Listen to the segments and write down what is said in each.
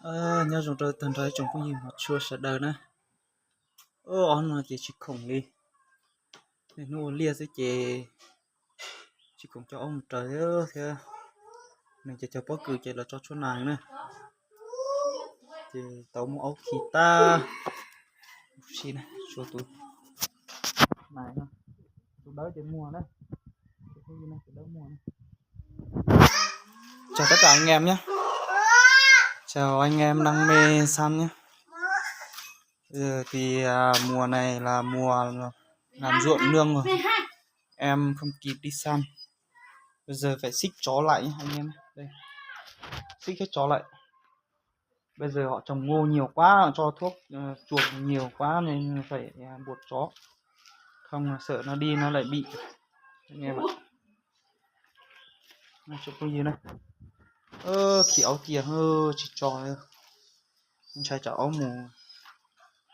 Nyob zoo rau tag nrho ib tsoom phooj ywg hmov tshua sawv daws na. Ob hnub no ces tsis khoom li, niaj hnub ua liaj xwb ces tsis khoom coj aub mus raws thiab. Nws ces cov pob kws ces lawv tso tshuaj nas na, ces tau muab aub khi tag. Sim na, tshuav tus nais no, tus dawb ces muag na, tus dawb muag na. Chào tất cả anh em nhé. Chào anh em đam mê săn nhé. Bây giờ thì à, mùa này là mùa làm ruộng nương rồi. Em không kịp đi săn. Bây giờ phải xích chó lại nhé anh em. Đây. Xích hết chó lại. Bây giờ họ trồng ngô nhiều quá, họ cho thuốc ờ, chuột nhiều quá nên phải à, buộc chó. Không là sợ nó đi nó lại bị. Anh em ạ. Nó chụp cái gì này. Ơ, khi áo kia hơ, chỉ cho. Ntshai cov aub mus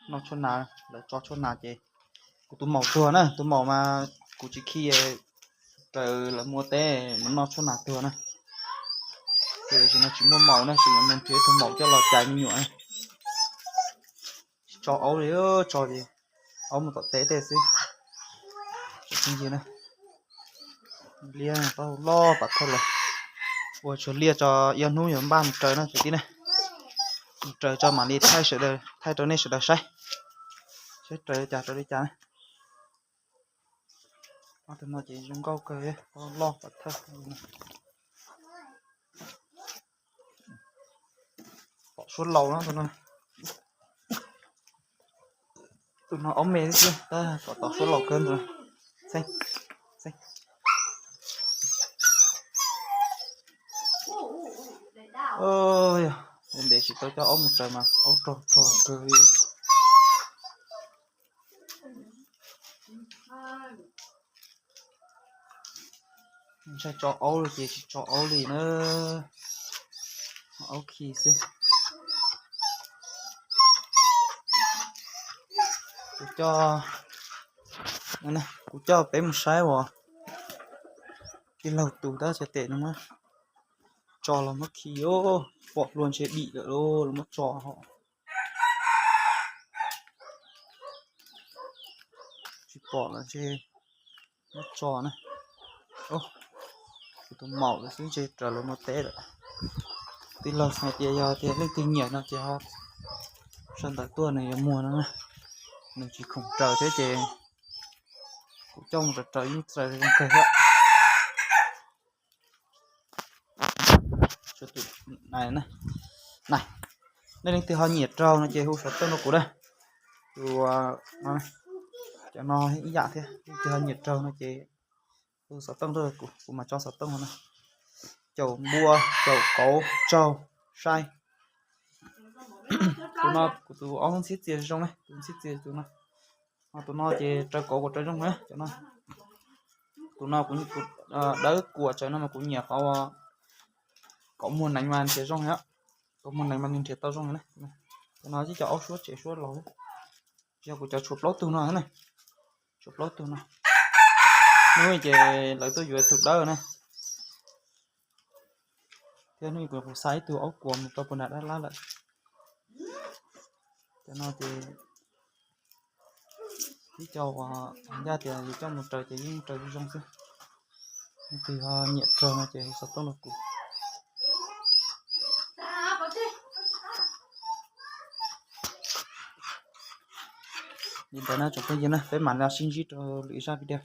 noj tshuaj nas, lawv tso tshuaj nas ces kuv tus maum tuag na, tus maum mas kuv tsis khi raws lawv muab teb mas noj tshuaj nas tuag na. Ces tam sim no tsis muaj maum na, tseem yuav mus nrhiav ib tug maum coj los cais me nyuam. Tsis tso aub li, tso ces aub mus tom teb tej xwb. Liaj tau loj pam thawj lawm. Ua tshuav liaj tso ib ob hnub yuav npaj mus raws no cov tij na. Mus raws tso mam li thaij sawv daws, thaij rau nej sawv daws saib, saib raws li cas raws li cas na. Ob tug no ces zoo nkauj kawg, tau loj pam thawj. Tom suab laus no, tus no, tus no aub me xwb tab tom tom suab laus kawg ntawd. Xeeb, xeeb. Ntev tsis tau coj aub mus raws mas aub rog rog kawg li. Ntshai tso aub li ces tsis tso aub li na, aub khi xwb. Kuv coj, kuv coj peb mus saib uas tij laug tus tab txhais tes no mas tso los muab khi, pom luag ntshe dim lawm los muab tso ho. Tsis pom los ntshe muab tso na. Kuv tus maum lawm xwb ntshe raws lawv muab teb lawm. Tij laug hais tias yog tias leej twg nyiam no ces ho sau ntawv tuaj nws yuav muag no na. Nws tsis khoom raws thiab ces kuv coj mus raws raws yeej raws zoo kawg thiab. Nej leej twg ho nyiam raug no ces hu xov tooj rau kuv na. Tus, cov no ib yam thiab, leej twg ho nyiam raug no ces hu xov tooj rau kuv, kuv mam tso xov tooj no. Caum npua, caum kauv, tsaug, saib. Tus no kuv tus aub ntxhiab txias zoo na, tus ntxhiab txias tus no. Ho tus no ces raws kauv kuv raws zoo na, cov no. Tus no kuv, dawb kuam tsawv no mas kuv nyiam qhov kaum muag neev mas nrhiav zoo thiab. Kaum muag neev mas nws nrhiav tau zoo na. Cov no tib cov aub suab tsev suab laus, yog kuv cov tshuav plaub tug no na. Tshuav plaub tug no. Hnub ces lawv tuaj yuav tus dawb na. Thiab hnub kuv xa ib tug aub kuam mus rau puag nram dab lab lawm. Cov no ces ib co uas ncaj tias yus coj mus raws ces yeej raws zoo xwb. Leej twg ho nyiam raug no ces hu xov tooj rau kuv. Li ntawd na tsoom phooj ywg na, peb mam li sib ntsib rau lwm zaj video.